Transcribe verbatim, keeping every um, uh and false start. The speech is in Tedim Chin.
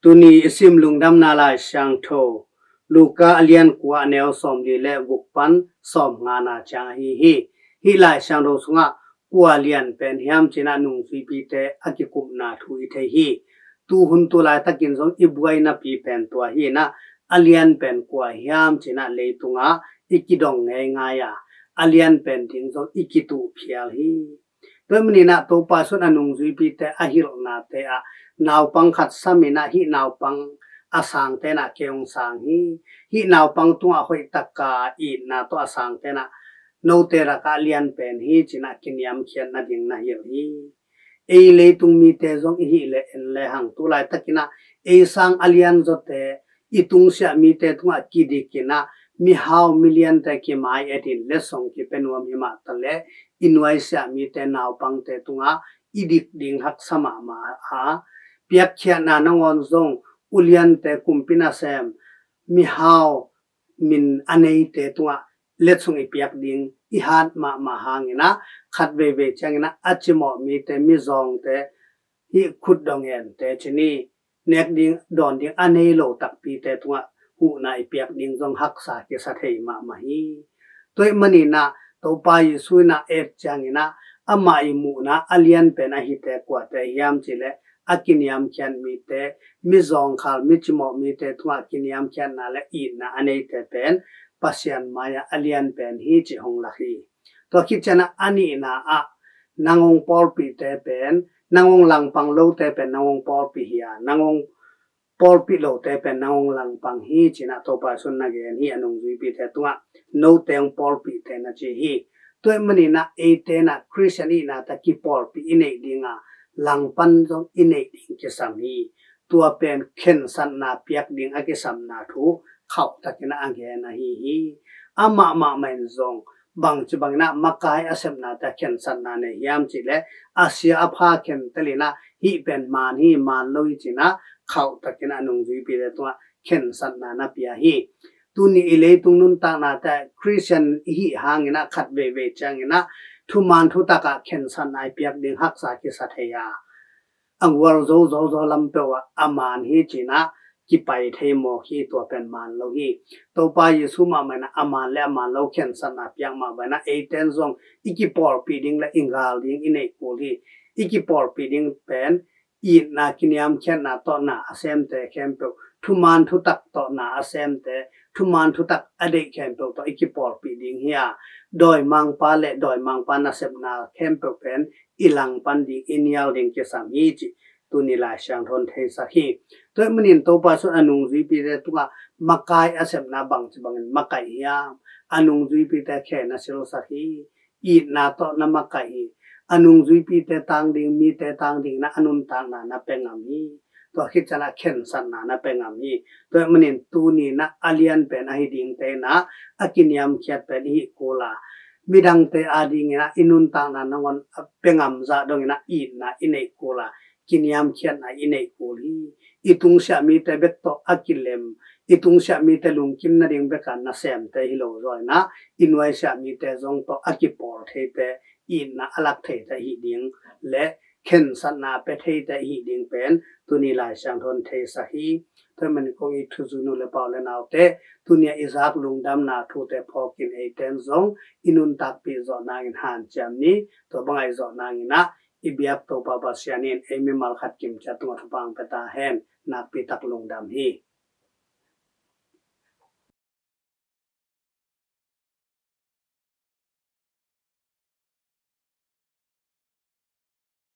Tuni i sim lungdamna Lai Siangtho, Luka a lian kua, a neu sawmli le guk pan sawmngana ciang ahi hi. Hih Lai Siangtho sungah kua lian pen hiam cinah nungzuipite a kikupna thu i thei hi. Tuhun tu laitakin zong i buainapi pen tua hinah, a lian pen kua hiam cinah leitungah i kidong ngeingai a, a lian pen ding zong i kituh phial hi. Tua maninah Topa Jesu in a nungzuipite a hilhnate ah naupang khat saminah hih naupang a sangtenah kei hong sang hi. Hih naupang tungah hoihtaka itna tawh a sangtenah note lakah a lian pen hi cinah kiniamkhiatna ding na hilh hi. Ei leitung mite zong i hih leh en lehang tu laitakinah ei sang a lian zawte i tungsiah mite tungah kidikinah mihau miliante kimai etin letsong kipia nuam hi mah taleh i nuaisiah mite naupangte tungah i dik ding haksa mahmah a, piakkhiatna nangawn zong uliante, kumpi nasem, mihau min a neite tungah letsong i piak ding i hat mahmah hanginah khat veivei cianginah a cimawh mite, mizawngte, hih khutdawh ngente cini nek ding dawn ding a nei lo takpite tungah huhna i piak ding zong haksa kisa thei mahmah hi. Tua ahih maninah Topa Jesu inah et cianginah amah i muhna a lian pen ahite kuate hiam cihleh a kiniamkhiat mite, mizawngkhal, micimawh mite tungah kiniamkhiatna le itna a neite pen Pasian mai-ah a lian pen hi cih hong lak hi. Tua khit cianah a nihna ah nang hong pawlpihte pen nang hong langpang lote pen nang hong pawlpih hi a, nang hong pawlpih lote pen nang hong langpang hi cinah Topa Jesu in na gen hi a nungzuipite tungah, note hong pawlpihte na ci hi. Tua ahih maninah eite inah Khristian ihna ta kipawlpih i neih dinga langpan zong i neih ding kisam hi. Tua pen khensatna piak ding a kisapna thu khauhtakinah a gen ahi hi. Amah mahmah in zong bangci banginah makai a sepnate khensatna nei hiam cihleh a sia a pha khentelinah hih pen man hi, man lo hi cinah khauhtakinah a nungzuipite tungah khensatna na pia hi. Tuni i leitung nuntaknate Khristian i hih hanginah khat veivei cianginah thuman thutakah khensatna i piak ding haksa kisa thei a, a gual zo zo zo lam peuh ah a man hi cinah kipai thei mawk hi. Tua pen man lo hi. Topa Jesu mahmah inah a man le a man lo khensatna piak mahmah inah eiten zong i kipawlpih ding le i gal ding i neih kul hi. I kipawlpih ding pen itna kiniamkhiatna tawh na a semte khempeuh, thuman thutak tawh na a semte, thuman thutak a deih khempeuh tawh i kipawlpih ding hi a, dawimangpa le dawimangpa nasepna khempeuh pen i langpan ding, i nial ding kisam hi cih tuni Lai Siangtho in theisak hi. Tua ahih manin Topa Jesu in a nungzuipite tungah makai a sepna bangci bangin makaih hiam? A nungzuipite khe na silsak hi. Itna tawh na makaih hi. A nungzuipite tang ding, mite tang ding inah a nuntakna na pia ngam hi. Tua khit cianah khensatna na pia ngam hi. Tua ahih manin tuni inah a lian pen ahi dingte inah a kiniamkhiat pen i hih kul a, midangte adinginah i nuntakna nangawn a pia ngam zah donginah itna i neih kul a, kiniamkhiatna i neih kul hi. I tungsiah mite bek tawh a kilem, i tungsiah mite lungkim nading beka nasemte hi lo zaw inah i nuaisiah mite zong tawh a kipawl theite, itna a lak theite i hih ding le khensatna pia theite i hih ding pen tuni Lai Siangtho in theisak hi. Tua ahih manin kong it thuzui nu le pa u le naute, tuni a i zak lungdamna thute phawkin eiten zong i nuntakpih zawh nangin hanciam ni. Tua bangah i zawh nanginah i biak Topa Pasian in ei mimal khat kimciat tungah thupha hong pia ta hen. Nakpi tak lungdam hi.